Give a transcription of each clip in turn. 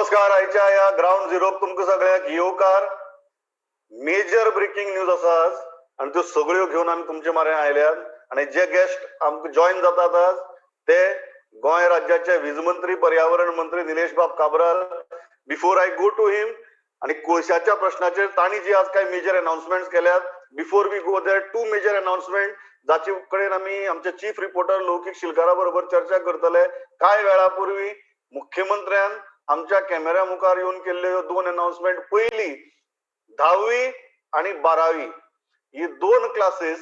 नमस्कार. आयच्या ह्या ग्रावंड झिरोक तुमकां सगळ्यांक येवकार. मेजर ब्रेकिंग न्यूज आसा आज आनी त्यो सगळ्यो घेवन आमी तुमचे म्हऱ्यान आयल्यात आनी जे गेस्ट आमकां जॉयन जातात आज ते गोंय राज्याचे वीज मंत्री, पर्यावरण मंत्री निलेश बाब Cabral. Before I go to him आनी कोळशाच्या प्रश्नाचेर तांणी जी आज काय मेजर अनाउन्समेंट केल्यात, before we go there, two major announcement जाचे कडेन आमी आमचे चीफ रिपोर्टर लौकीक शिलकारा बरोबर चर्चा करतले. कांय वेळा पूर्वी मुख्यमंत्र्यान आमच्या कॅमेऱ्या मुखार येवन केल्ल्यो ह्यो दोन अनाउन्समेंट. पयली, 10वी आनी 12वी ही दोन क्लासीस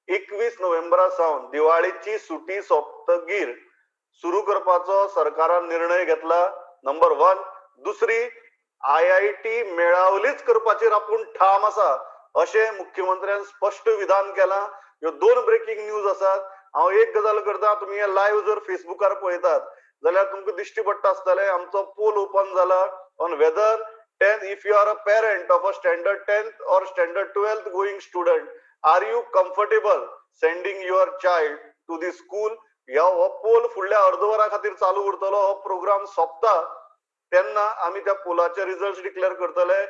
21 नोव्हेंबरा सावन दिवाळीची सुटी सोंपतगीर सुरू करपाचो सरकारान निर्णय घेतला, नंबर वन. दुसरी, आयआयटी मेळावलीच करपाचेर आपूण ठाम आसा अशें मुख्यमंत्र्यान स्पश्ट विधान केलां. ह्यो दोन ब्रेकिंग न्यूज आसात. हांव एक गजाल करता, तुमी हे लायव्ह जर फेसबुकार पळयतात जाल्यार तुमकां दिश्टी पडटा आसतलें, आमचो पोल ओपन जाला on whether ten if you are a parent of a standard 10th or standard 12th going student, are you comfortable sending your child to the school? ह्या हो पोल फुडल्या अर्द वरा खातीर चालू उरतलो. हो प्रोग्राम सोंपता तेन्ना आमी त्या पोलाचे रिजल्ट डिक्लेअर करतले.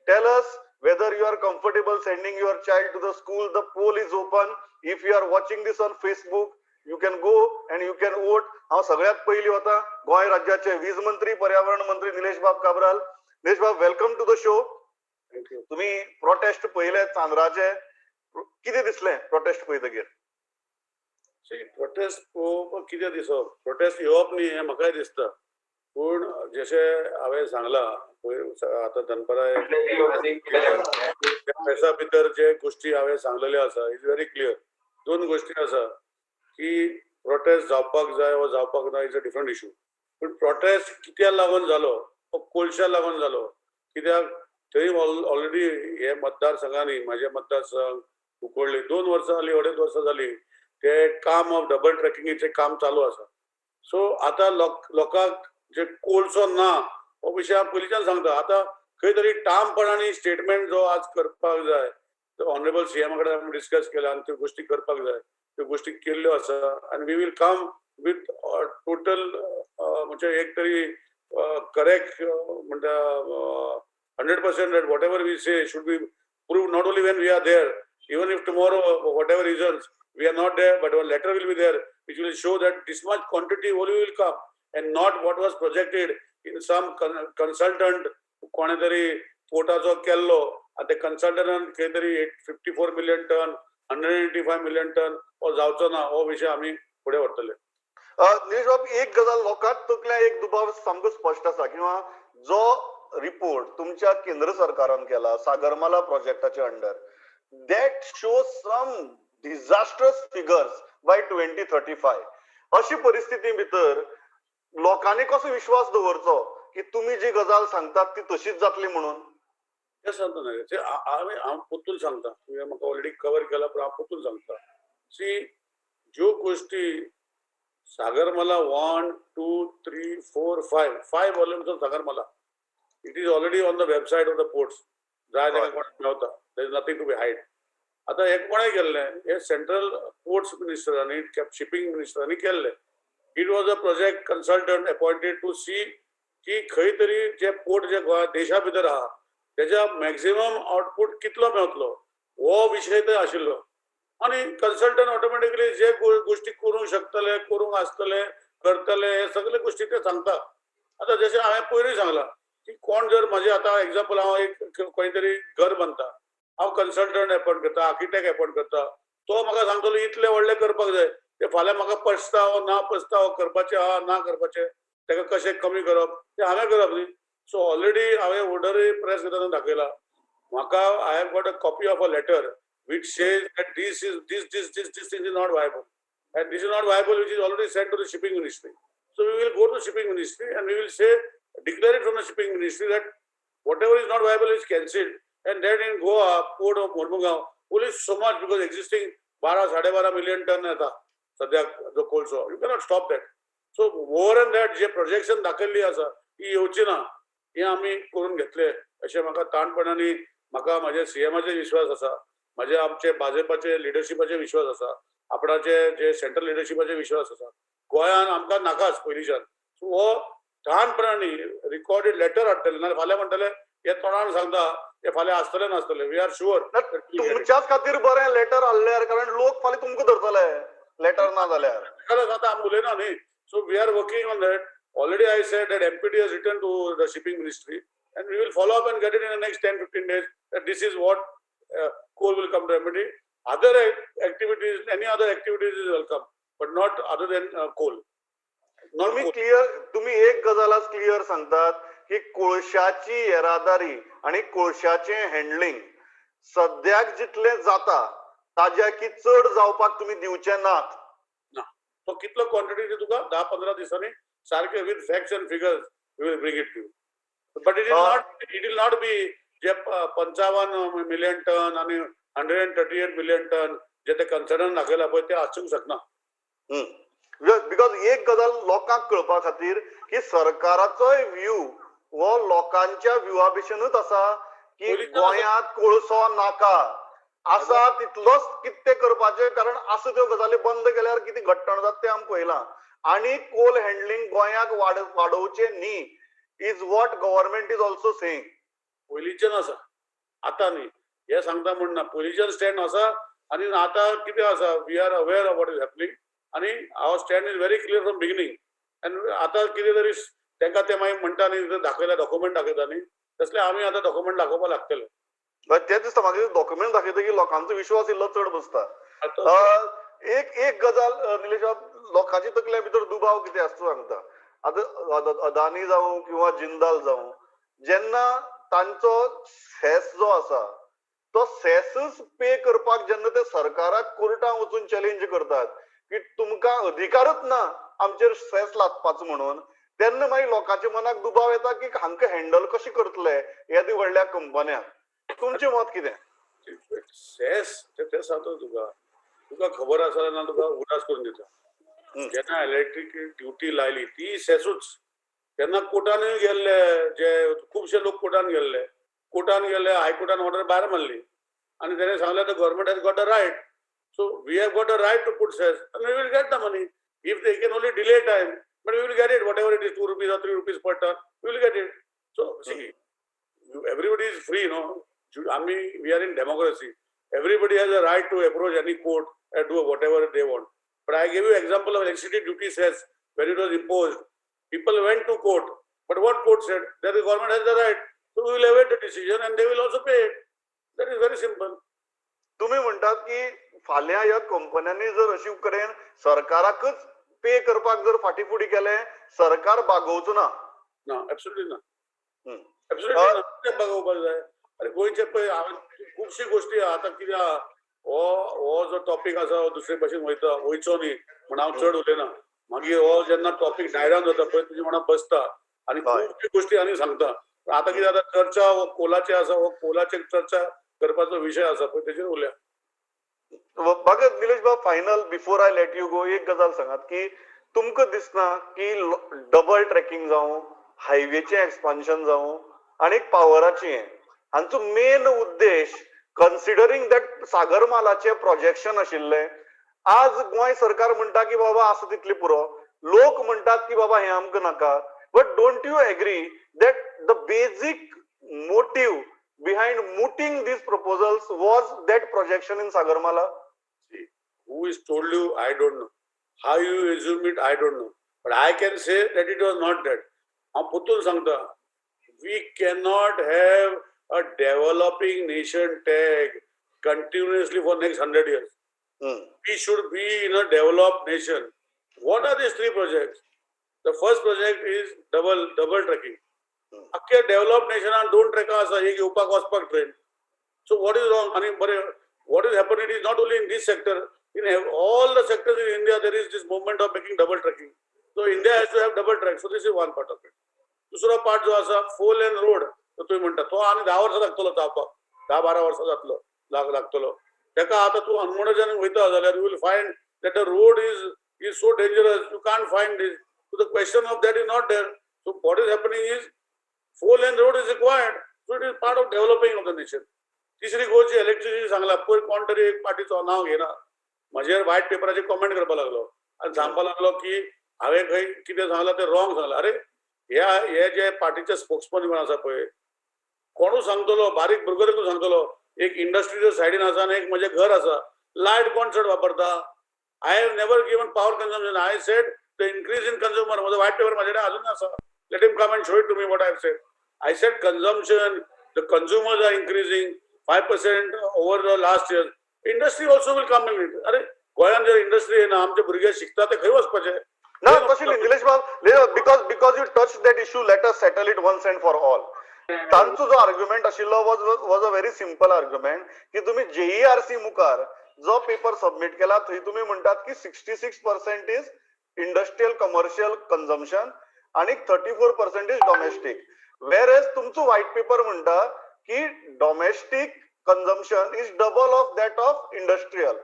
Tell us whether you are comfortable sending your child to the school. The poll is open. If you are watching this on Facebook, you can go and you can vote. हांव सगळ्यात पयलीं वता गोंय राज्याचे वीज मंत्री, पर्यावरण मंत्री निलेश बाब काब्राल. निलेश बाब, welcome to the show. Thank you. तुम्ही प्रोटेस्ट पळयले चांदराचे, कितें दिसलें प्रोटेस्ट पळयतकीर? प्रोटेस्ट पळोवपाक कितें दिसप, प्रोटेस्ट येवप न्ही हें म्हाकाय दिसता. पूण जशें हांवें सांगलां पयर आतां दनपारां प्रेसा भितर जे गोश्टी हांवें सांगलेल्यो आसा, is very clear. दोन गोश्टी आसा की प्रोटेस्ट जावपाक जाय वा जावपाक ना is a different issue, पूण प्रोटेस्ट कित्याक लागून जालो? हो कोळशा लागून जालो. कित्याक थंय ऑलरेडी हे मतदारसंघांनी, म्हाजे मतदारसंघ कुंकळ्ळी, 2 वर्सां जाली, 2.5 वर्सां जाली, ते काम ऑफ डबल ट्रॅकिंगेचें काम चालू आसा. सो आतां लोकांक जे कोळसो ना हो विशय हांव पयलींच्यान सांगता. आतां खंय तरी ठामपणान स्टेटमेंट जो आज करपाक जाय, ऑनरेबल सीएमा कडेन आमी डिस्कस केला आनी त्यो गोश्टी करपाक जाय, त्यो गोश्टी केल्ल्यो आसा. आनी we will come with total, म्हणजे एक तरी करेक्ट म्हणटा, 100% that whatever we say should be proved, not only when we are there, even if tomorrow, for whatever reasons, we are not there, but one letter will be there which will show that this much quantity only will come and not what was projected in some consultant. कोणे तरी पोर्टाचो केल्लो आनी ते कन्सल्टंटान खंय तरी 54 million ton, 185 million ton हो जावचो ना हो विशय आमी फुडें व्हरतले. निलेश बाब, एक गजाल लोकांक तकल्या एक दुबाव सामको स्पश्ट आसा किंवा जो रिपोर्ट तुमच्या केंद्र सरकारान केला Sagarmala प्रोजेक्टाच्या under, that shows some disastrous figures by 2035. अशी परिस्थिती भितर लोकांनी कसो विश्वास दवरचो की तुमी जी गजाल सांगतात ती तशीच जातली म्हणून? तें सांगता न्हय ते हांवें, हांव परतून सांगता, तुवें म्हाका ऑलरेडी कवर केला, पूण हांव परतून सांगता. सी, ज्यो गोश्टी Sagarmala one, two, three, four, five, five volumes of Sagarmala, it is already on the website of the ports. जाय ताका कोणाक मेवता. There is nothing to be hide. आतां हें कोणें केल्लें? हें सेंट्रल पोर्ट्स मिनिस्टरांनी, शिपींग मिनिस्टरांनी केल्लें. It was a project consultant appointed to see की खंय तरी जे पोर्ट जे गोंया देशा भितर आहा तेज्या मॅक्झिमम आउटपूट कितलो मेवतलो हो विशय थंय आशिल्लो. आनी कन्सल्टंट ऑटोमॅटिकली जे गोश्टी करूंक शकतले, करूंक आसतले, करतले, हे सगळे गोश्टी ते सांगता. आतां जशें हांवें पयरूय सांगलां की कोण जर म्हाजे आतां एग्जाम्पल, हांव एक खंय तरी घर बांदता, हांव कन्सल्टंट एपॉयंट करता, आर्किटेक्ट एपॉयंट करता, तो म्हाका सांगतलो इतले व्हडले करपाक जाय. ते फाल्यां म्हाका पचता वो ना पचता वो करपाचें आहा ना करपाचें, ताका कशें कमी करप तें हांवें करप न्ही. सो ऑलरेडी हांवें ऑर्डरूय प्रेस घेतना दाखयला. म्हाका I have got a copy of a letter which says that this is this this this this thing is not viable and this is not viable, which is already sent to the shipping ministry. So we will go to shipping ministry and we will say, declare it from the shipping ministry that whatever is not viable is cancelled. And then in Goa, port of Mormugao, only so much, because existing 12, 12.5 million ton येता सद्याक जो कोळसो, you cannot stop that. So more and that J projection दाखयल्ली आसा ती येवची ना हें आमी करून घेतले अशें म्हाका ताणपणानी, म्हाका म्हाज्या सीएमाचेर विश्वास आसा, म्हाजे आमचे भाजपाचे लिडरशिपाचेर विश्वास आसा, आपणाचे जे सेंट्रल लिडरशिपाचेर विश्वास आसा. गोंयान आमकां नाकाच पयलींच्यान. सो हो ठाणपणाने रिकॉर्डेड लेटर हाडटले, नाल्यार फाल्यां म्हणटले हे तोंडान सांगता, हे फाल्यां आसतले नासतले. We are sure. तुमच्याच खातीर बरें लेटर हाडल्यार, कारण लोक फाल्यां तुमकां धरतले लेटर ना जाल्यार. खरेंच आतां आमी उलयना न्ही. So we are working on that. Already I said that MPD has written to the shipping ministry and we will follow up and get it in the next 10-15 days that this is what coal will come to MPD. Other activities, any other activities is welcome, but not other than coal. Not तुम्ही coal. Clear, तुम्ही एक गजाल आज clear सांगतात की कोळशाची येरादारी आणि कोळशाचें handling सद्याक जितलें जाता ताज्या की चड जावपाक तुमी दिवचे नात. तो कितलो क्वांटिटी तुका 10-15 दिसांनी सारखे with facts and figures we will bring it to. But it is not, it will not be जे 55 मिलियन टन आणि 138 मिलियन टन जे ते कन्सर्नान दाखयला पळय ते आसूंक शकना. Because एक गजाल लोकांक कळपा खातीर की सरकाराचोय व्यू हो लोकांच्या व्यूवा भशेनूच आसा की गोंयांत कोळसो नाका आसा तितलोच कितें करपाचें, कारण आसा त्यो गजाली बंद केल्यार कितें घडटण जाता तें आमी पळयलां. आनी कोल हँडलिंग गोंयाक वाडोवचें न्ही is what government is also saying. पयलींच्यान आसा, आतां न्ही. हें सांगता म्हण ना, पयलींच्यान स्टँड आसा आनी आतां कितें आसा, we are aware of what is happening आनी our stand is very clear from beginning. आनी आतां कितें तरी तांकां ते मागीर म्हणटा न्ही, दाखयला डॉक्युमेंट दाखयता न्ही, तसले आमी आतां डॉक्युमेंट दाखोवपाक लागतले. तेच दिसता म्हाका, डॉक्युमेंट दाखयता की लोकांचो विश्वास इल्लो चड बसता. एक एक गजाल निलेश बाब, लोकांच्या तकले भितर दुबाव कितें आसता सांगता. आतां अदानी जावं किंवा जिंदाल जावं, जेन्ना तांचो सेस जो आसा तो सेसच पे करपाक जेन्ना ते सरकाराक कोर्टान वचून चॅलेंज करतात की तुमकां अधिकारच ना आमचेर सेस लादपाचो म्हणून, तेन्ना मागीर लोकांच्या मनाक दुबाव येता की हांकां हँडल कशें करतले येदे व्हडल्या कंपन्यांक. तुमचें मत कितें? सेस तें सांगता तुका, तुका खबर आसा ना, तुका उगडास करून दिता. जेन्ना इलेक्ट्रीक ड्युटी लायली ती सेसूच, तेन्ना कोर्टानूय गेल्ले, जे खुबशे लोक कोर्टान गेल्ले, कोर्टान गेले, हायकोर्टान ऑर्डर भायर मारली आनी तेणें सांगलें the government has got the right, so we have got the right to put cess and we will get the money. If they can only delay time, but we will get it, whatever it is, 2 rupees or 3 rupees per ton, we will get it. So see, everybody is free, no? I mean, we are in democracy. Everybody has a right to approach any court and do whatever they want. But I gave you example of electricity duty cess when it was imposed. People went to court, but what court said? That the government has the right. So we will await the decision and they will also pay it. That is very simple. तुम्ही म्हणतात की फाल्यां ह्या कंपन्यांनी जर अशी कडेन सरकाराकच pay करपाक जर फाटी फुडें केलें, सरकार बागोवचो ना. ना, एब्सोल्युटली ना. एब्सोल्युटली ना. कित्याक बागोवपाक जाय? अरे गोंयचे पळय हांवें खुबशी गोश्टी आतां कितें आहा, हो जो टॉपीक आसा हो दुसरे भाशेन वयता, वयचो न्ही म्हण हांव चड उलयना. मागीर हो जेन्ना टॉपीक डायडावन जाता पळय तुजे मनां बसता आनी खुबशी गोश्टी आनी सांगता. आतां कितें जाता, चर्चा हो कोलाचे आसा, हो कोलाचेर चर्चा करपाचो विशय आसा पळय तेजेर उलया. भगत निलेश बाब, final before I let you go एक गजाल सांगात की तुमकां दिसना की डबल ट्रॅकिंग जावं, हायवेचें एक्सपान्शन जावं आनी पावराचें, हांचो मेन उद्देश कन्सिडरींग that सागरमालाचें प्रोजेक्शन आशिल्लें, आज गोंय सरकार म्हणटा की बाबा आसा तितली पुरो, लोक म्हणटात की बाबा हें आमकां नाका, but don't you agree that the basic motive behind mooting these proposals was that projection in Sagarmala? See, who is told you, I don't know. How you assume it, I don't know. But I can say that it was not that. हांव परतून सांगता, we cannot have a developing nation tag continuously for next 100 years. We should be in a developed nation. What are these three projects? The first project is double tracking. अख्खे develop नेशनान 2 ट्रॅकां आसा, एक येवपाक वचपाक train. So what is wrong? आनी बरें, what is happening is not only in this sector, in all the sectors in India there is this movement of making double tracking. So India has to have double track. So this is one part of it. दुसरो part जो आसा 4 lane road, तो तुवें म्हणटा तो आनी 10 वर्सां लागतलो जावपाक, 10-12 वर्सां जातलो, लागतलो तेका. आतां तूं अनमोडाच्यान वयता जाल्यार you will find that the road is so dangerous, you can't find this. So the question of that is not there. So what is happening is 4 lane road is required. So it is part of developing of the nation. तिसरी गोष्ट जी electricity सांगला, पयर कोण तरी एक पार्टीचो नांव घेना, म्हजेर वायट पेपराचेर कॉमेंट करपाक लागलो आनी सांगपाक लागलो की हांवें खंय कितें सांगलां तें रॉंग सांगलां. अरे ह्या हे जे पार्टीचे स्पोक्समन कोण आसा पळय, कोणू सांगतलो, बारीक भुरगो सांगतलो, एक इंडस्ट्रीच्या सायडीन आसा आनी एक म्हजें घर आसा, लायट कोण चड वापरता? I have never given power consumption. I said the increase in consumer. म्हजो व्हायट पेपर माझ्याकडे अजून आसा. Let him come and show it to me what I have said. I said consumption, the consumers are increasing 5% over the last year. Industry also will come in it. अरे, गोंयांत जर industry येना, आमचे भुरगे शिकता ते खंय वचपाचे? ना, तशें न्ही निलेश बाब, because you touch that issue, let us settle it once and for all. तांचो जो आर्ग्युमेंट आशिल्लो was a very simple argument की तुम्ही जेईआरसी मुखार जो पेपर सबमिट केला, थंय तुम्ही म्हणटात की 66% is industrial commercial consumption आणि 34% is domestic, whereas तुमचो व्हायट पेपर म्हणटा की domestic consumption is double of that of industrial.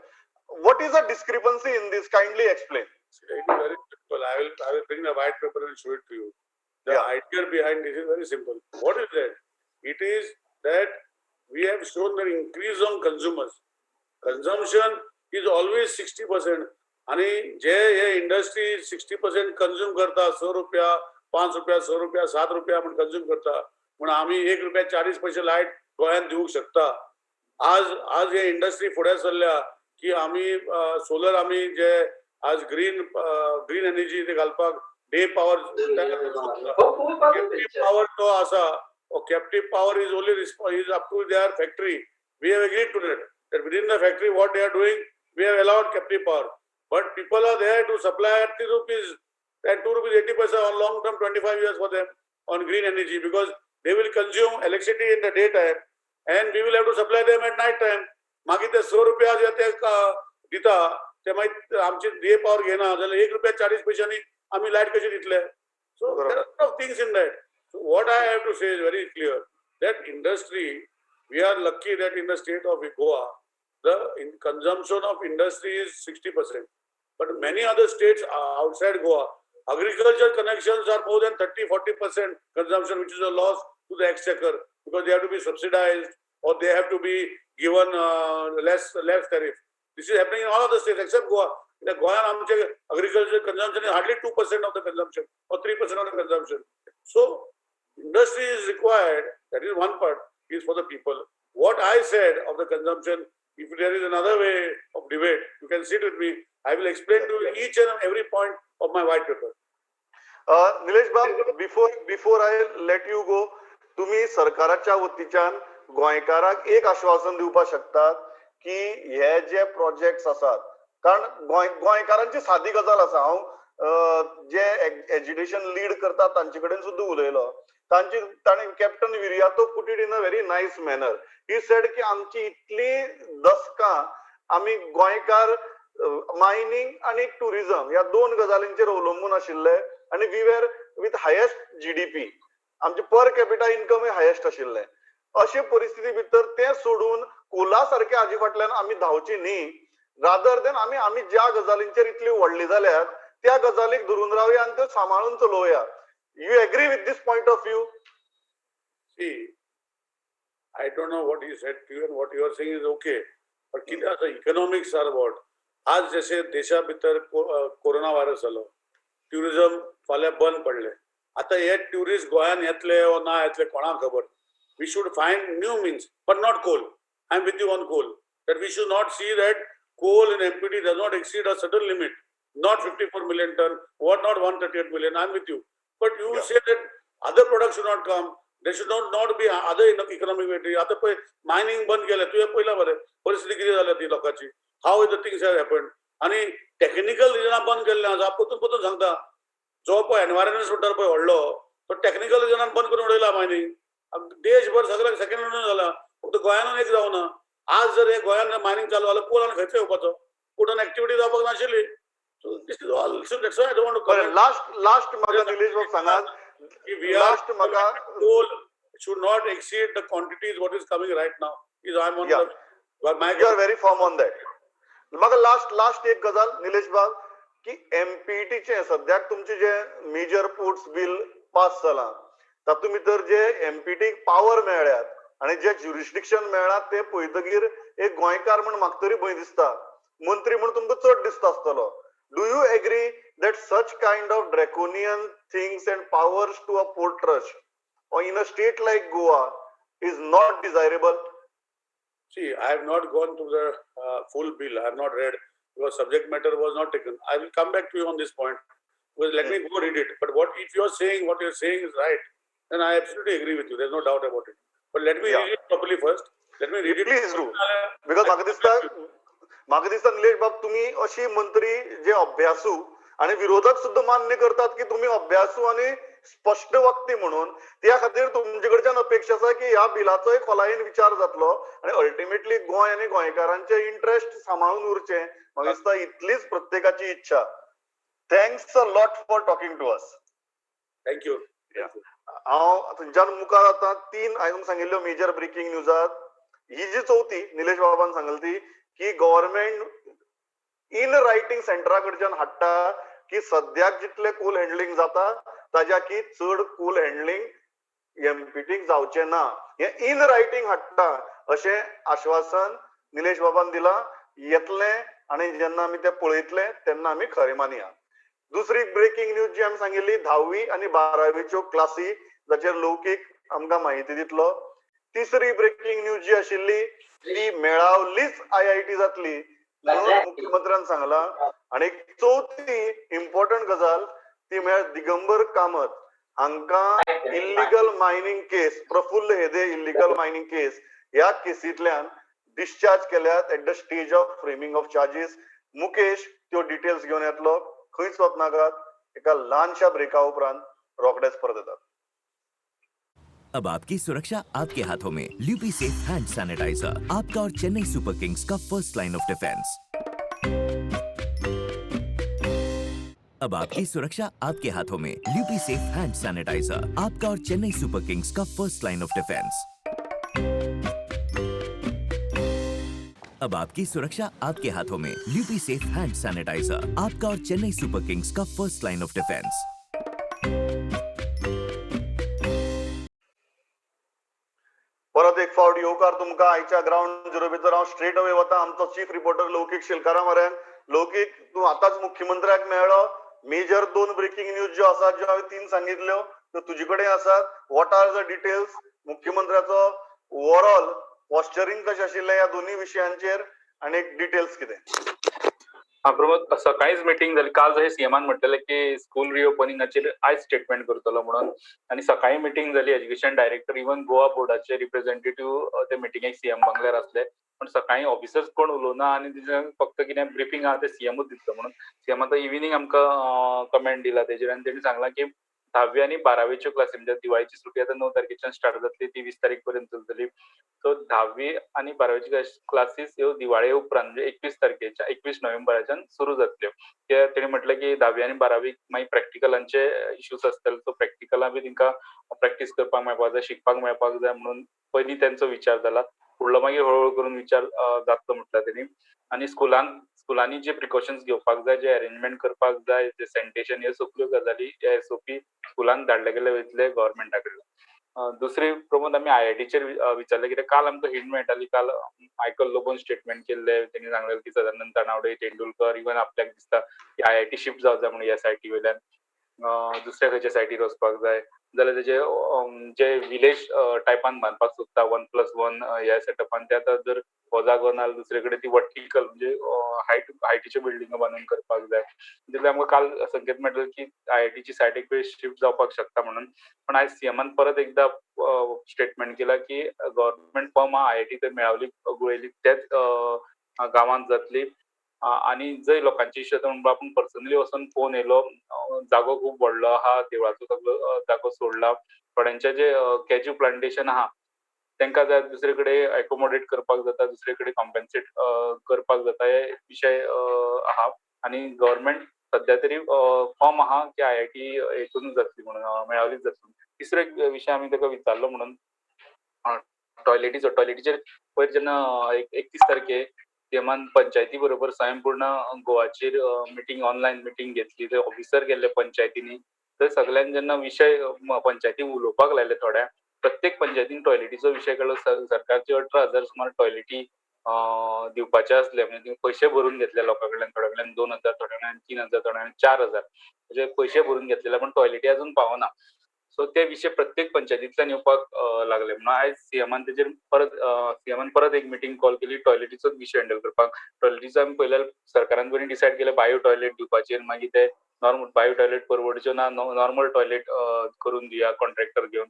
What is a discrepancy in this? Kindly explain. It is very simple. I will bring the white paper and show it to you. The idea behind this is very simple. What is that? It is that we have shown the increase on consumers. Consumption is always 60%. आणि जे हे industry 60% consume करता, 6 रुपया, 5 रुपया, 6 रुपया, 7 रुपया म्हण consume करता, म्हण आमी 1 रुपया 40 पैसे लायट गोंयांत दिवंक शकता. आज हे इंडस्ट्री फुडें सरल्या की आमी सोलर, आमी जे आज ग्रीन एनर्जी ते घालपाक डे पॉवर, कॅप्टीव पॉवर तो आसा, captive power is only is up to their factory. We have agreed to that, that within the factory what they are doing, we have allowed captive power, but people are there to supply at 3 rupees and 2 rupees 80 paisa on long term, 25 years for them on green energy, because they will consume electricity in the daytime and we will have to supply them at night time. मागीर ते 6 रुपया जे ते दिता, ते मागीर आमची day power घेना जाल्यार 1 रुपया 40 पैशांनी आमी लायट कशी दितले? So there are things in that. What I have to say is very clear, that industry, we are lucky that in the state of Goa, the consumption of industry is 60%. But many other states outside Goa, agriculture connections are more than 30 40% consumption, which is a loss to the exchequer because they have to be subsidized or they have to be given less tariff. This is happening in all other states except Goa. In Goa, आमचे agriculture consumption is hardly 2% of the consumption or 3% of the consumption. So industry is required. That is one part, is for the people. What I said of the consumption, if there is another way of debate, you can sit with me. I will explain to you each and every point of my white paper. Nilesh Bab, before I let you go, तुम्ही सरकाराच्या वतीच्यान गोंयकाराक एक आश्वासन दिवपाक शकतात की हे जे projects आसात, कारण गोंयकारांची सादी गजाल आसा, हांव जे एजिटेशन लीड करतात तांचे कडेन सुद्दां उलयलो, तांची ताणें, Captain Viriato put it in a very nice manner. He said की आमची इतली दसकां आमी गोंयकार मायनींग आनी टुरिझम ह्या दोन गजालींचेर अवलंबून आशिल्ले आनी we were with highest GDP, आमचे पर कॅपिटा इन्कम हायेस्ट आशिल्लें. अशे परिस्थिती भितर तें सोडून कोला सारक्या हाजे फाटल्यान आमी धांवची न्ही, रादर देन आमी ज्या गजालींचेर इतली व्हडली जाल्यात त्या गजालीक धरून रावया आनी त्यो सांबाळून चलोवया. You agree with this point of view? See, I don't know what he said to you and what you are saying is okay. But कितें आसा, इकॉनॉमिक्स are what? आज जशे देशा भितर कोरोना व्हायरस जालो, ट्युरिझम फाल्यां बंद पडले. आतां हे ट्युरिस्ट गोंयान येतले वो ना येतले कोणाक खबर. We should find new means, but not coal. I am with you on coal, that we should not see that coal in MPT does not exceed a certain limit, not 54 million ton, what not 138 million. I am with you. But you say that other products should not come. There should not be other economic activity. आता पळय, mining बंद केलें, तुवें पळयलां मरे परिस्थिती कितें जाल्या ती लोकांची, how the things have happen. आनी टॅक्निकल रिजनां बंद केल्लें आसा. परतून परतून सांगता, जो पळय एनवायरमेंट म्हणटा पळय व्हडलो, तो टॅक्निकल रिजनान बंद करून उडयला मायनिंग. देशभर सगळ्याक सेकंड जाला, फक्त गोंयानूच एक जावना. आज जर हे गोंयान मायनिंग चालू जाल्यार कोल आनी खंयचो येवपाचो? कुठून ऍक्टिव्हिटी जावपाक नाशिल्ली. So this is all, so that's I don't want to बरें, लास्ट म्हाका निलेश बाब सांगात की we are last म्हाका coal should not exceed the quantities what is coming right now. Is I'm on the but my You are very firm on that. म्हाका last एक गजाल निलेश बाब, की एमपीटीचे सद्याक तुमचे जे मेजर पोर्ट्स बिल पास जालां, तातूंत भितर जे एमपीटीक पावर मेळ्ळ्यात आणि जे ज्युरिस्डिक्शन मेळ्ळां ते पळयतगीर एक गोंयकार म्हण म्हाका तरी भंय दिसता. मंत्री म्हण तुमकां चड दिसता आसतलो. Do you agree that such kind of draconian things and powers to a port trust or in a state like Goa is not desirable? See, I have not gone through the full bill. I have not read because subject matter was not taken. I will come back to you on this point. Well, let me go read it. But what if you are saying what you are saying is right, then I absolutely agree with you. There is no doubt about it. But let me read it properly first. Let me read it. Please do. Because म्हाका दिसता निलेश बाब, तुम्ही अशी मंत्री जे अभ्यासू आणि विरोधक सुद्धा मान्य करतात की तुम्ही अभ्यासू आणि स्पश्ट वक्ती म्हणून, त्या खातीर तुमचे कडच्यान अपेक्षा आसा की ह्या बिलाचोय खोलायेन विचार जातलो आणि अल्टिमेटली गोंय आनी गोंयकारांचे इंट्रस्ट सांबाळून उरचे. म्हाका दिसता इतलीच प्रत्येकाची इच्छा. Thanks a lot for talking to us. Thank you. हांव थंयच्यान मुखार आतां तीन हांवें तुमकां सांगिल्ल्यो मेजर ब्रेकिंग न्यूजात. ही जी चवथी निलेश बाबान सांगली ती की गव्हर्मेंट इन रायटींग सेंटरा कडच्यान हाडटा की सद्याक जितले कोल हँडलिंग जाता ताज्या की चड कोल हँडलिंग एमपीटीक जावचें ना, हें इन रायटींग हाडटा अशें आश्वासन निलेश बाबान दिलां. येतलें आनी जेन्ना आमी तें पळयतले तेन्ना आमी खरें मानया. दुसरी ब्रेकिंग न्यूज जी आमी सांगिल्ली, 10वी आनी 12वीच्यो क्लासी, जाचेर लौकीक आमकां म्हायती दितलो. तिसरी ब्रेकिंग न्यूज जी आशिल्ली ती मेळावलीच आयआयटी जातली म्हणून मुख्यमंत्र्यान सांगला. आनी चवथी इम्पॉर्टंट गजाल ती म्हळ्यार दिगंबर कामत हांकां illegal mining case, Praful Hede illegal mining case ह्या केसींतल्यान डिस्चार्ज केल्यात at the stage of framing of charges. Mukesh त्यो डिटेल्स घेवन येतलो. खंयच वचनाकात, एका ल्हानशा ब्रेका उपरांत रोखडेच परत येतात. अब आपकी सुरक्षा आपके हाथों में. ल्यूपी सेफ हैंड सैनिटाइजर, आपका और चेन्नई सुपर किंग्स का फर्स्ट लाइन ऑफ डिफेंस. अब आपकी सुरक्षा आपके हाथों में. ल्यूपी सेफ हैंड सैनिटाइजर, आपका और चेन्नई सुपर किंग्स का फर्स्ट लाइन ऑफ डिफेंस. अब आपकी सुरक्षा आपके हाथों में. ल्यूपी सेफ हैंड सैनिटाइजर, आपका और चेन्नई सुपर किंग्स का फर्स्ट लाइन ऑफ डिफेंस. परत एक फावट येवकार तुमकां आयच्या ग्रावंड झिरो भितर. हांव स्ट्रेट अवे वता आमचो चीफ रिपोर्टर लौकीक शेलकारा मरेन. लौकीक, तूं आतांच मुख्यमंत्र्याक मेळ्ळो. मेजर दोन ब्रेकिंग न्यूज ज्यो आसात, ज्यो हांवें तीन सांगितल्यो, त्यो तुजे कडेन आसात. What are the details? मुख्यमंत्र्याचो ओवरऑल पॉस्चरींग कशें आशिल्लें ह्या दोन्ही विशयांचेर आनी डिटेल्स कितें? हा प्रमोद, सकाळीच मिटींग जाली. काल जशें सीएमान म्हटलेलें की स्कूल रिओपनिंगाचेर आयज स्टेटमेंट करतलो म्हणून, आनी सकाळी मिटींग जाली. एज्युकेशन डायरेक्टर, इवन गोवा बोर्डाचे रिप्रेझेंटेटिव्ह ते मिटिंगेक सीएम बंगल्यार आसले. पण सकाळी ऑफिसर्स कोण उलोवना आनी तेजें फक्त कितें ब्रिफींग आहा तें सीएमूच दितलो म्हणून. सीएम आतां इव्हिनींग आमकां कमेंट दिला तेजेर आनी तेणी सांगलां की 10वी आनी 12वीच्यो क्लासी, म्हणजे दिवाळीची सुटी आतां 9 तारखेच्यान स्टार्ट जातली, ती 20 तारीख पर्यंत चलतली. सो 10वी आनी 12वीच्यो क्लासीस ह्यो दिवाळे उपरांत, म्हणजे 21 तारखेच्या, 21 नोव्हेंबराच्यान सुरू जातल्यो. कित्याक तेणी म्हटलें की 10वी आनी 12वीक मागीर प्रॅक्टिकलांचे इश्यूज आसतले, सो प्रॅक्टिकलां बी तेंकां प्रॅक्टीस करपाक मेळपाक जाय, शिकपाक मेळपाक जाय म्हणून पयलीं तेंचो विचार जाला. फुडलो मागीर हळूहळू करून विचार जातलो म्हटला तेणी. आनी स्कुलांनी जे प्रिकॉशन्स घेवपाक जाय, जे अरेंजमेंट करपाक जाय, जे सॅनिटेशन, ह्यो सगल्यो गजाली, हे एसओपी स्कुलांक धाडले गेले वयतले गव्हर्मेंटा कडल्यान. दुसरी प्रमोद, आमी आयआयटीचेर विचारलें, कित्याक काल आमकां हिंट मेळटाली. काल मायकल लोबोन स्टेटमेंट केल्ले, तेणी सांगलें की सदानंद तानावडे, तेंडुलकर, इवन आपल्याक दिसता की आयआयटी शिफ्ट जावं जाय म्हणून एसआयटी वयल्यान दुसऱ्या खंयच्या सायटीर वचपाक जाय, जाल्यार तेजे जे विलेज टायपान बांदपाक सोदता 1+1 ह्या सेटअपान, ते आतां जर हो जागो ना जाल्यार दुसरे कडेन ती वर्टिकल म्हणजे हायटीच्यो बिल्डिंगो बांदून करपाक जाय. तितले आमकां काल संकेत मेळटले की आयआयटीची सायट एक वेळ शिफ्ट जावपाक शकता म्हणून. पण आयज सीएमान परत एकदा स्टेटमेंट केला की गव्हर्मेंट फर्म आहा, आयआयटी थंय मेळावली गुळेली त्याच गांवांत जातली. आनी जंय लोकांची इश्यू आसा म्हणून आपूण पर्सनली वचून पळोवन येयलो, जागो खूब व्हडलो आहा, देवळाचो सगळो जागो सोडला. थोड्यांचे जे कॅज्यू प्लांटेशन आहा तेंकां जाय दुसरे कडेन एकोमोडेट करपाक जाता, दुसरे कडेन कॉम्पेन्सेट करपाक जाता, हे विशय आहा. आनी गव्हर्मेंट सद्या तरी फॉर्म आहा की आयआयटी हेतूनच जातली म्हणून, मेळावलीच जातली. तिसरो एक विशय आमी ताका विचारलो म्हणून टॉयलेटीचो. टॉयलेटीचेर पयर जेन्ना 31 तारखे सीएमान पंचायती बरोबर स्वयंपूर्ण गोवाचेर मिटींग, ऑनलायन मिटींग घेतली, थंय ऑफिसर गेल्ले पंचायतींनी, थंय सगळ्यांनी जेन्ना विशय पंचायती उलोवपाक लायले थोड्या, प्रत्येक पंचायतीन टॉयलेटीचो विशय काडलो. सरकारचे 18,000 सुमार टॉयलेटी दिवपाचे आसले, म्हणजे पयशे भरून घेतले लोकां कडल्यान, थोड्या कडल्यान 2,000, थोड्या कडल्यान 3,000, थोड्या कडल्यान 4,000 म्हणजे पयशे भरून घेतलेले, पण टॉयलेटी अजून पावना. सो ते विशय प्रत्येक पंचायतींतल्यान येवपाक लागले. म्हणून आयज सीएमान तेजेर परत सीएमान परत एक मिटींग कॉल केली टॉयलेटीचोच विशय हँडल करपाक. टॉयलेटीचो आमी पयल्या सरकारान पयलीं डिसायड केलें बायो टॉयलेट दिवपाचेर, मागीर ते नॉर्मल बायो टॉयलेट परवडच्यो ना, नॉर्मल टॉयलेट करून दिया कॉन्ट्रॅक्टर घेवन.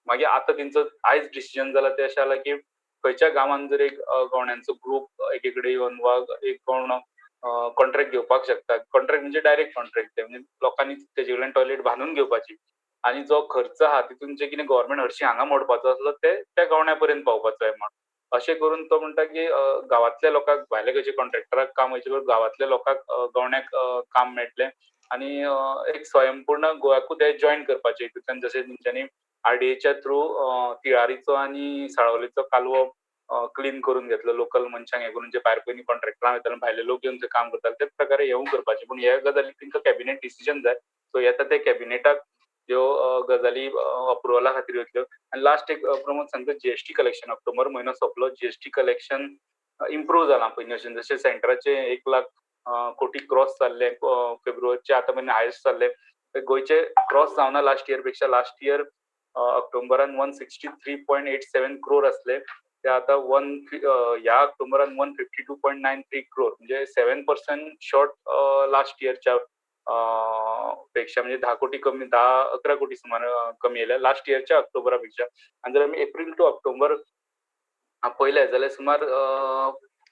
मागीर आतां तेंचो आयज डिसिजन जाला तें अशें जाला की खंयच्या गांवान जर एक गवण्यांचो ग्रूप एके कडेन येवन वा एक गवणो कॉन्ट्रॅक्ट घेवपाक शकता, कॉन्ट्रॅक्ट म्हणजे डायरेक्ट कॉन्ट्रॅक्ट ते, म्हणजे लोकांनी तेजे कडल्यान टॉयलेट बांदून घेवपाची आनी जो खर्च आहा तितून जे कितें गव्हर्मेंट हरशीं हांगा मोडपाचो आसलो ते त्या गवण्या पर्यंत पावपाचो एमावंट. अशें करून तो म्हणटा की गांवांतल्या लोकांक भायले खंयच्या कॉन्ट्रॅक्टराक काम वयचे बदला गांवांतल्या लोकांक गवण्याक काम मेळटलें आनी एक स्वयंपूर्ण गोव्याकूच ते जॉयन करपाचें हितूंतल्यान, जशें तेंच्यांनी आरडीएच्या थ्रू तिळारीचो आनी साळवलीचो कालवो क्लीन करून घेतलो लोकल मनशांक हें करून, जे भायर पयलीं कॉन्ट्रॅक्टरां वयताले भायले लोक येवन थंय काम करताले तेच प्रकारे हेवूय करपाचें. पूण ह्या गजालीक तेंकां कॅबिनेट डिसिजन जाय, सो येता ते कॅबिनेटाक ह्यो गजाली अप्रुवला खातीर वयतल्यो. आनी लास्ट एक प्रमोद सांगता, जीएसटी कलेक्शन ऑक्टोबर म्हयनो सोंपलो, जीएसटी कलेक्शन इम्प्रूव जालां पयलीं भशेन, जशें सेंटराचे 1 लाख कोटी क्रॉस जाल्ले फेब्रुवारीचे आतां मेरेन हायस्ट जाल्ले, गोंयचे क्रॉस जावना लास्ट इयर पेक्षा. लास्ट इयर ऑक्टोबरान 163.87 क्रोर असले, ते आतां ह्या ऑक्टोबरान 152.93 क्रोर, म्हणजे 7% शॉर्ट लास्ट इयरच्या पेक्षा, म्हणजे 10 कोटी कमी, 10-11 कोटी सुमार कमी येयल्या लास्ट इयरच्या ऑक्टोबरा पेक्षा. आनी जर आमी एप्रील टू ऑक्टोबर पळयले जाल्यार सुमार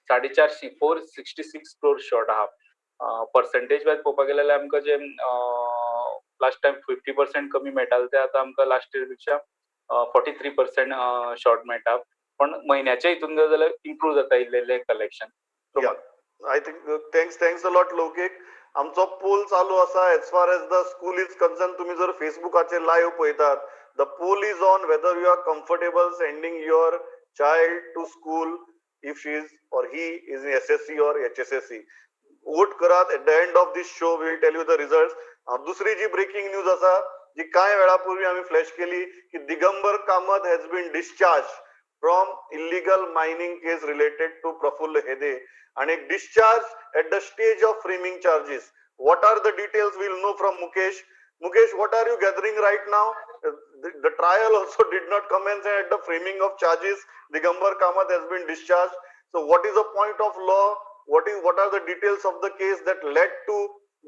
450 466 क्रोर शॉर्ट आहा. पर्सेंटेज वायज पळोवपाक गेले जाल्यार आमकां जे लास्ट टायम 50% कमी मेळटाले ते आतां आमकां लास्ट इयर पेक्षा 43% शॉर्ट मेळटा. पण म्हयन्याच्या हितून जर जाल्यार इम्प्रूव जाता इल्लें इल्लें collection. I think thanks a lot Loukik. आमचो पोल चालू आसा as far as the school is concern. तुमी जर फेसबुकाचेर लायव्ह पळयतात, the poll is on whether you are comfortable sending your child to school if she is or he is in SSC or HSSC. Vote करात. At the end of this show will tell you the result. दुसरी जी breaking news आसा जी कांय वेळा पूर्वी आमी flash केली की Digambar Kamat has been discharge from illegal mining case related to Praful Hede and a discharge at the stage of framing charges. What are the details we'll know from Mukesh. Mukesh, what are you gathering right now? The trial also did not commence, and at the framing of charges, Digambar Kamat has been discharged. So what is the point of law? What are the details of the case that led to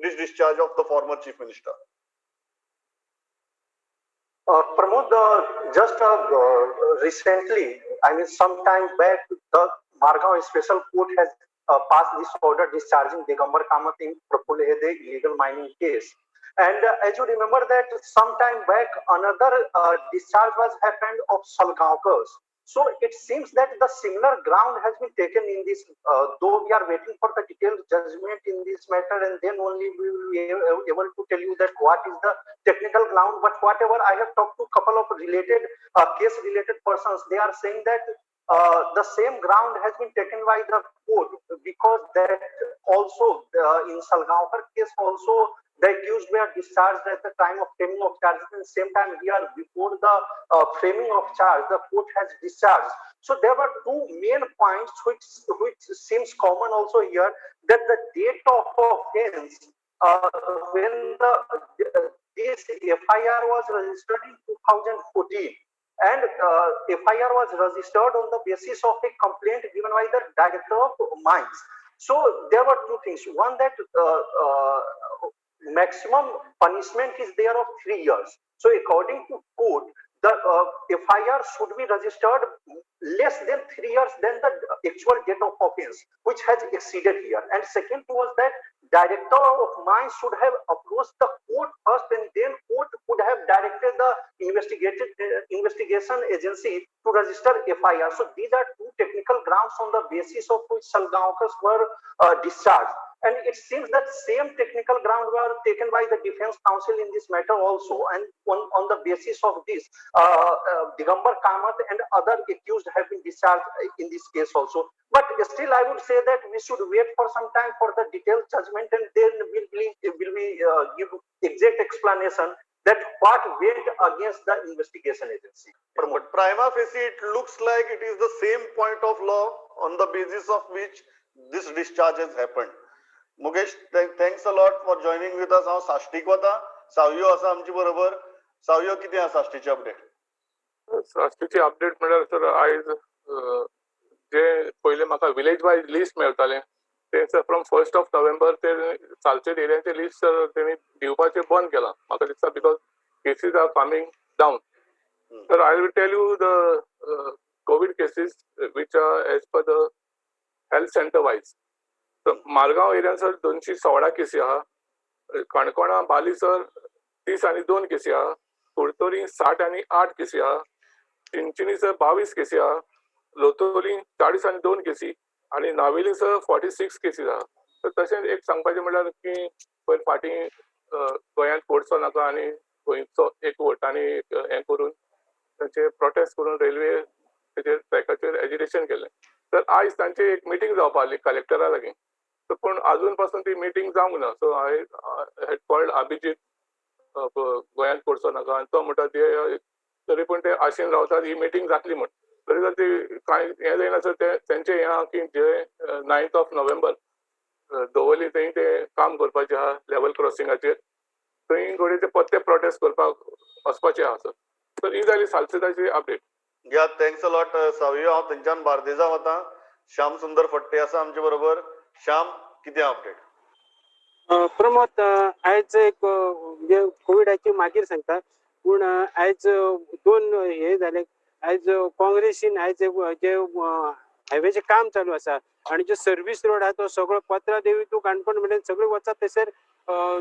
this discharge of the former Chief Minister? Pramod, just recently, I mean some time back, the Margao Special Court has passed this order discharging Digambar Kamat in Praful Hede illegal mining case. And as you remember that some time back, another discharge was happened of Salgaonkars. So it seems that the similar ground has been taken in this, though we are waiting for the detailed judgment in this matter, and then only we will be able to tell you that what is the technical ground. But whatever, I have talked to a couple of related case related persons, they are saying that the same ground has been taken by the court, because that also in Salgaonkar case also the accused were discharged at the time of framing of charges, and same time here before the framing of charge, the court has discharged. So there were two main points which seems common also here, that the date of offense, when this FIR was registered in 2014, and FIR was registered on the basis of a complaint given by the director of mines. So there were two things. One, that maximum punishment is there of 3 years. So according to court, the FIR should be registered less than 3 years than the actual date of offense, which has exceeded here. And second was that director of mines should have approached the court first, and then court could have directed the investigation agency to register FIR. So these are two technical grounds on the basis of which Salgaonkars were discharged. And it seems that same technical ground were taken by the defense counsel in this matter also. And on the basis of this, Digambar Kamat and other accused have been discharged in this case also. But still, I would say that we should wait for some time for the detailed judgment, and then we'll give exact explanation that what went against the investigation agency. But prima facie, it looks like it is the same point of law on the basis of which this discharge has happened. Mukesh, thanks a lot for joining with us. हांव साश्टीक वता, सावयो आसा आमचे बरोबर. सावयो, कितें आसा साश्टीचे update? साश्टीची update म्हळ्यार sir, आयज जे पयले म्हाका विलेज वायज लिस्ट मेळटालें ते sir, from 1st of November ते सालसेट एरियाचे लिस्ट सर तेणी दिवपाचें बंद केलां म्हाका दिसता, because cases are coming down. Sir, I will tell you the COVID cases which are as per the health center wise. Margao एरियान सर 216 केसी आहा, काणकोणा बाली सर 32 केसी आहा, कुडतरी 60 आनी 8 केसी आहा, चिंचिनी सर 22 केसी आहा, लोतोली 42 केसी आनी नावेली सर 46 केसीस आहा. तर तशेंच एक सांगपाचें म्हणल्यार की पयर फाटीं गोंयांत कोळसो नाका आनी गोंयचो एकवट आनी हें करून तांचे प्रोटेस्ट करून रेल्वे तेजेर ट्रॅकाचेर एजिटेशन केलें. तर आयज तांची एक मिटींग जावपा आहली कलेक्टरा लागीं, सो पूण अजून पासून ती मिटींग जावंक ना. So I had called Abhijit, गोंयांत कोळसो नाका, आनी तो म्हणटा ते तरी पूण ते आशेन रावतात ही मिटींग जातली म्हण. तरी जर ती कांय हें जायना सर, ते तेंचें हें आहा की जे 9th of November दवर्ली थंय ते काम करपाचें आहा लेवल क्रॉसिंगाचेर, थंय घडये ते परते प्रोटेस्ट करपाक वचपाचे आहा सर. तर ही जाली सालसेटाची update. Yeah, thanks a lot, Savio. हांव थंयच्यान बार्देजा वता. श्याम सुंदर फट्टे आसा आमचे बरोबर. श्याम, कितें अपडेट? प्रमोद, आयज एक म्हणजे कोविडाची मागीर सांगता, पूण आयज दोन हे जाले. आयज काँग्रेसीन आयज जे हायवेचें काम चालू आसा आणि जो सर्वीस रोड आहा तो सगळो पत्रा देवी टू काणकोण मेरेन सगळे वचा थंयसर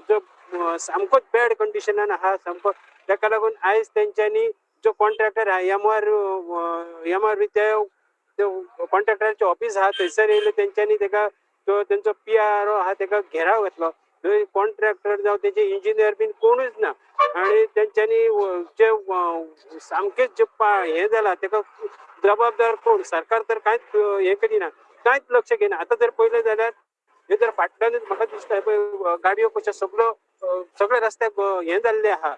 जो सामकोच बॅड कंडिशनान आहा सामको. ताका लागून आयज तेंच्यांनी जो कॉन्ट्रॅक्टर आहा एम आर ते कॉन्ट्रॅक्टराचें ऑफीस आहा थंयसर येयले. तेंच्यांनी तेका तो तेंचो पी आर ओ आहा तेका घेराव घातलो. थंय कॉन्ट्रॅक्टर जावं तेजे इंजिनियर बीन कोणूच ना आणि तेंच्यांनी जे सामकेच जे हें जाला तेका जबाबदार कोण? सरकार तर कांयच हें करिना, कांयच लक्ष घेयना. आतां जर पळयलें जाल्यार हे जर फाटल्यानूच म्हाका दिसता पळय गाडयो कश्यो सगळ्यो सगळे रस्त्याक हें जाल्ले आहा.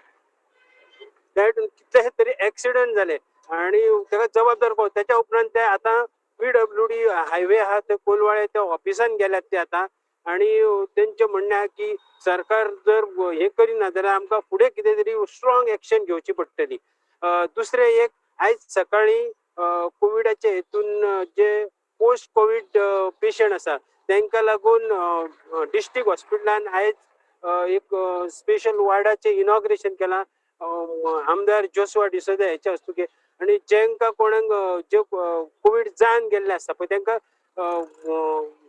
कितलेशे तरी एक्सिडंट जाले आणि तेका जबाबदार कोण? त्याच्या उपरांत ते आतां पीडब्ल्यूडी हायवे आहा ते कोलवाळे त्या ऑफिसान गेल्यात ते आतां आणि तेंचें म्हणणें आहा की सरकार जर हें करिना जाल्यार आमकां फुडें कितें तरी स्ट्रॉंग एक्शन घेवची पडटली. दुसरें एक, आयज सकाळीं कोविडाचे हेतून जे पोस्ट कोवीड पेशंट आसा तांकां लागून डिस्ट्रिक्ट हॉस्पिटलान आयज एक स्पेशल वॉर्डाचें इनॉग्रेशन केलां आमदार जोसवा डिसोजा हेच्या हस्तुकीं. आनी जेंकां कोणाक जे कोवीड जावन गेल्ले आसता पळय, तांकां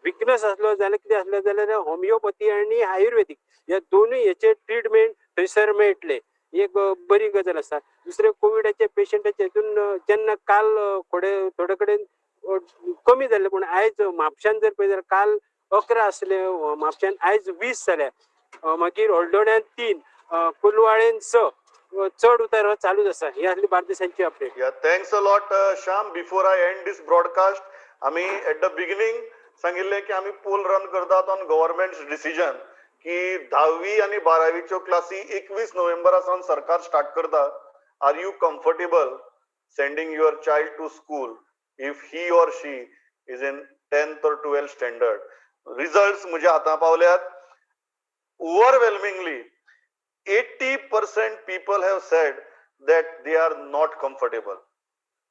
विकनस आसलो जाल्यार, कितें आसलें जाल्यार, होमिओपथी आनी आयुर्वेदीक ह्या दोनूय हेचे ट्रिटमेंट थंयसर मेळटले, ही एक बरी गजाल आसा. दुसरें, कोविडाचे पेशंटाचे हितून जेन्ना काल थोडे थोडे कडेन कमी जाल्ले, पूण आयज म्हापश्यान जर पळयत जाल्यार काल 11 आसले म्हापश्यान, आयज 20 जाल्या. मागीर हळदोण्यान 3, कुलवाळेन 6. चड उतार हो चालूच आसा. ही आसली बार्देसांची update. Yeah, thanks a lot, Shyam. Before I end this broadcast, आमी at the beginning सांगिल्लें की आमी पोल रन करतात ऑन गव्हर्मेंट डिसिजन की धावी आनी बारावीच्यो क्लासी 21 नोव्हेंबरा सावन सरकार स्टार्ट करता. Are you comfortable sending your child to school if he or she is in 10th or 12th standard? Results म्हज्या हाता पावल्यात. Overwhelmingly, 80% people have said that they are not comfortable.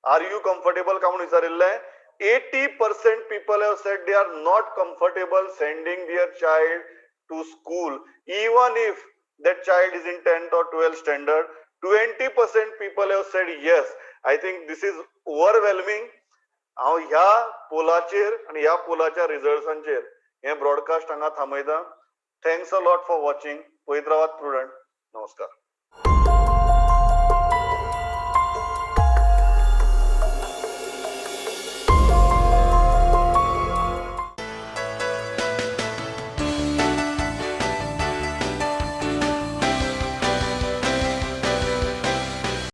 Are you comfortable का म्हणून विचारिल्लें, 80% people have said they are not comfortable sending their child to school even if that child is in 10th or 12th standard. 20% people have said yes. I think this is overwhelming. हांव ह्या पोलाचेर आनी ह्या पोलाच्या रिजल्ट्सांचेर हें broadcast हांगा थांबयता. Thanks a lot for watching. पळयत रावात prudent. नमस्कार.